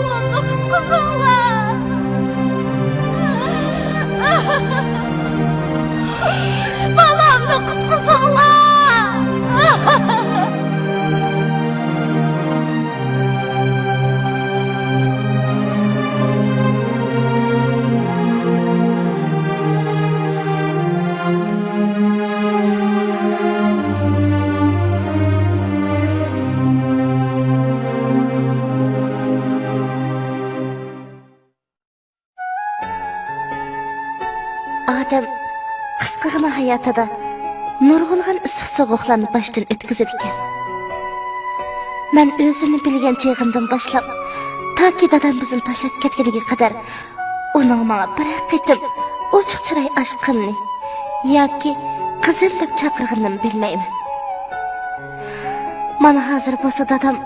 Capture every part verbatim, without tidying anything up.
بالامنى قۇتقۇزۇڭلار! بالامنى قۇتقۇزۇڭلار! ئادەم قىسقىغىنا ھاياتىدا نۇرغۇنلىغان ئىسسىق سوغۇقلارنى باشتىن ئۆتكۈزىدىكەن. مەن ئۆزۈمنى بىلگەن چېغىمدىن باشلاپ، تاكى دادام بىزنى تاشلاپ كەتكىنىگە قەدەر ئۇنىڭ ماڭا بىرەر قېتىم ئوچۇق چىراي ئاچقىنىنى ياكى قىزىم دەپ چاقىرغىنىنىمۇ بىلمەيمەن. مانا ھازىر بولسا دادام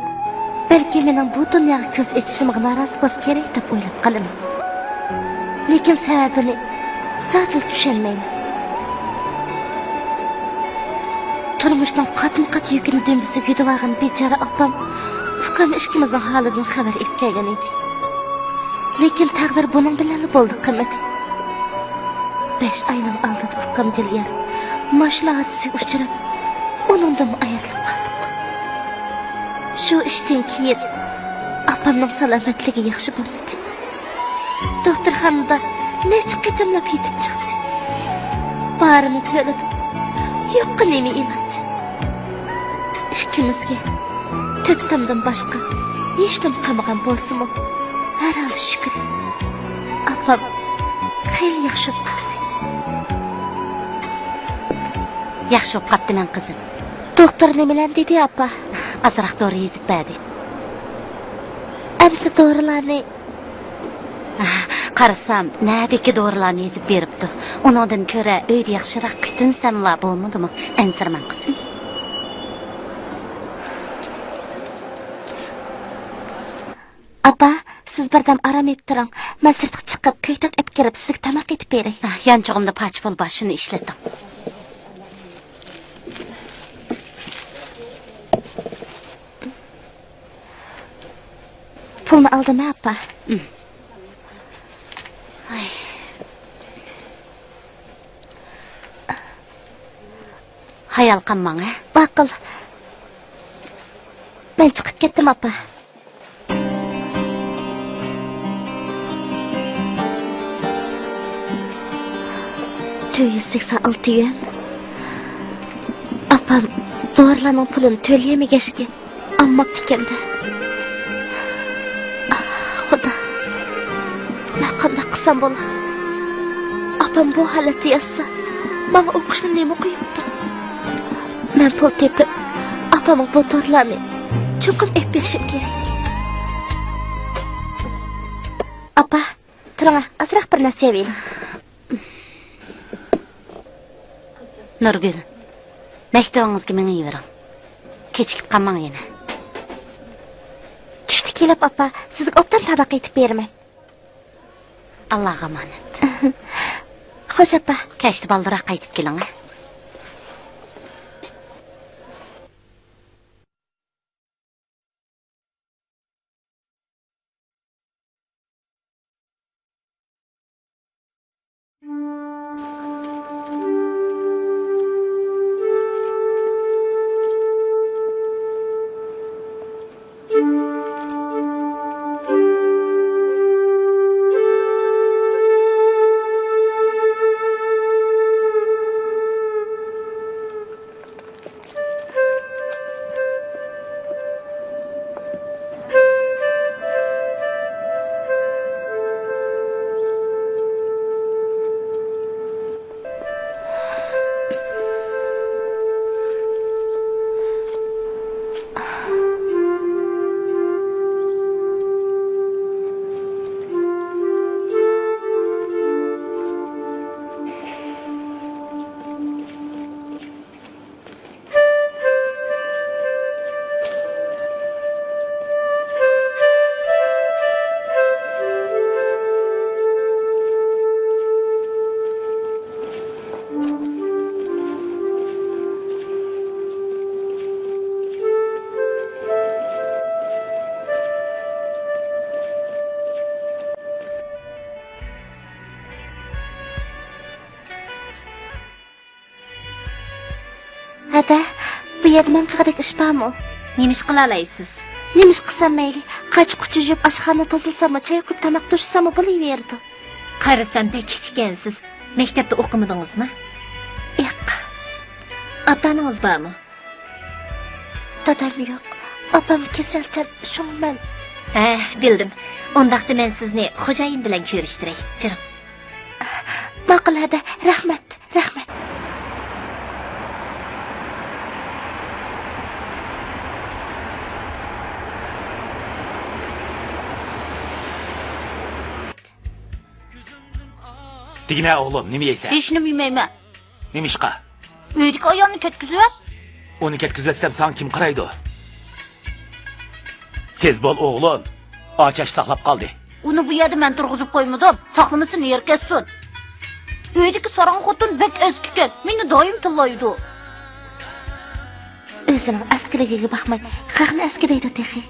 بەلكى مېنىڭ بۇ دۇنياغا كۆز ئېچىشىمغا نارازى بولسا كېرەك دەپ ئويلاپ قالىمەن. لېكىن سەۋەبىنى زادىلا چۈشەنمەيمەن. تۇرمۇشنىڭ قاتمۇ قات يۈكىنى دۈمبىسىگە يۈدۈۋالغان بىچارە ئاپام، ئۇكام ئىككىمىزنىڭ ھالىدىن خەۋەر ئېلىپ كەلگەن ئىدى. لېكىن تەقدىر بۇنىڭ بىلەنلا بولدى قىممىتى. بەش ئاينىڭ ئالدىدا ئۇكام دىليار ماشىنا ھادىسىسىگە ئۇچراپ، ئۇنىڭدىنمۇ ئايرىلىپ قالدۇق. شۇ ئىشتىن كېيىن ئاپامنىڭ سالامەتلىكى ياخشى بولمىدى. دوختۇرخانىدا نەچچە قېتىملاپ يېتىپ چىقتى. بارىنى تۆلىدۇق. يوققا نېمە ئىلاج؟ ئىككىمىزگە تۆت تامدىن باشقا ھېچنېمە قالمىغان بولسىمۇ، ھەر ھالدا شۈكۈر، ئاپام خېلى ياخشى بولۇپ قالدى. ياخشى بولۇپ قاپتىمەن، قىزىم. دوختۇر نېمىلەرنى دېدى، ئاپا؟ ئازراق دورا يېزىپ بەردى. ئەمىسە دورىلارنى قارىسام، نەدىكى دورىلارنى يېزىپ بېرىپتۇ. ئۇنىڭدىن كۆرە ئۆيدە ياخشىراق كۈتۈنسەملا بولمىدىمۇ؟ ئەنسىرىمەڭ، قىزىم. ئاپا، سىز بىردەم ئارام ئېلىپ تۇرۇڭ. مەن سىرتقا چىقىپ، كۆكتات ئەپكىرىپ، سىزگە تاماق ئېتىپ بېرەي. يانچۇقۇمدا پاچە پۇل بار، شۇنى ئىشلىتىڭ. پۇلنى ئالدىم، ھە، ئاپا. ھايال قالماڭ، ھە؟ ماقۇل. مەن چىقىپ كەتتىم، ئاپا. تۆت يۈز سەكسەن ئالتە يۈەن. ئاپام دورىلارنىڭ پۇلىنى تۆلىيەلمىگەچكە، ئالماپتىكەن-دە. ئاھ، خۇدا. مەن قانداق قىلسام بولا؟ ئاپام بۇ ھالەتتە ياتسا، ماڭا ئوقۇشنى نېمە قويۇپتۇ؟ مەن پۇل تېپىپ، ئاپامغا بۇ دورىلارنى چوقۇم ئېلىپ بېرىشىم كېرەك. ئاپا، تۇرۇڭا، ئازراق بىر نەرسە يەۋېلىڭ. نۇرگۈل، مەكتىۋىڭىزگە مېڭىۋېرىڭ. كېچىكىپ قالماڭ يەنە. چۈشتە كېلىپ، ئاپا، سىزگە ئوبدان تاماق ئېتىپ بېرىمەن. ئاللاغا ئامانەت. خوش، ئاپا. كەچتە بالدۇرراق قايتىپ كېلىڭ، ھە؟ دادا، بۇ يەردە مەن قىلغۇدەك ئىش بارمۇ؟ نېمە ئىش قىلالايسىز؟ نېمە ئىش قىلسام مەيلى؟ قاچا-قۇچا يۇيۇپ، ئاشخانا تازىلىساممۇ، چاي قۇيۇپ، تاماق توشۇساممۇ بولۇۋېرىدۇ. قارىسام بەك كىچىككەنسىز. مەكتەپتە ئوقۇمىدىڭىزمۇ؟ ياق. ئاتا-ئانىڭىز بارمۇ؟ دادام يوق. ئاپام كېسەلچان، شۇڭا مەن. ھە، بىلدىم. ئۇنداقتا مەن سىزنى خوجايىن بىلەن كۆرۈشتۈرەي. جۈرۈڭ. ماقۇل، ھەدە. رەھمەت، رەھمەت. دېگىنە ئوغلۇم، نېمە يەيسەن؟ ھېچنېمە يېمەيمەن. نېمىشقا؟ ئۆيدىكى ئايالنى كەتكۈزۈۋەت. ئۇنى كەتكۈزۈۋەتسەم، ساڭا كىم قارايدۇ؟ تېز بول، ئوغلۇم. ئاچاش ساقلاپ قالدى. ئۇنى بۇ يەردە مەن تۇرغۇزۇپ قويمىدىم. ساقلىمىسۇن، يەر كەتسۇن. ئۆيدىكى ساراڭ خوتۇن بەك ئەسكىكەن. مېنى دائىم تىللايدۇ. ئۆزىنىڭ ئەسكىلىكىگە باقماي، خەقنى ئەسكى دەيدۇ تېخى.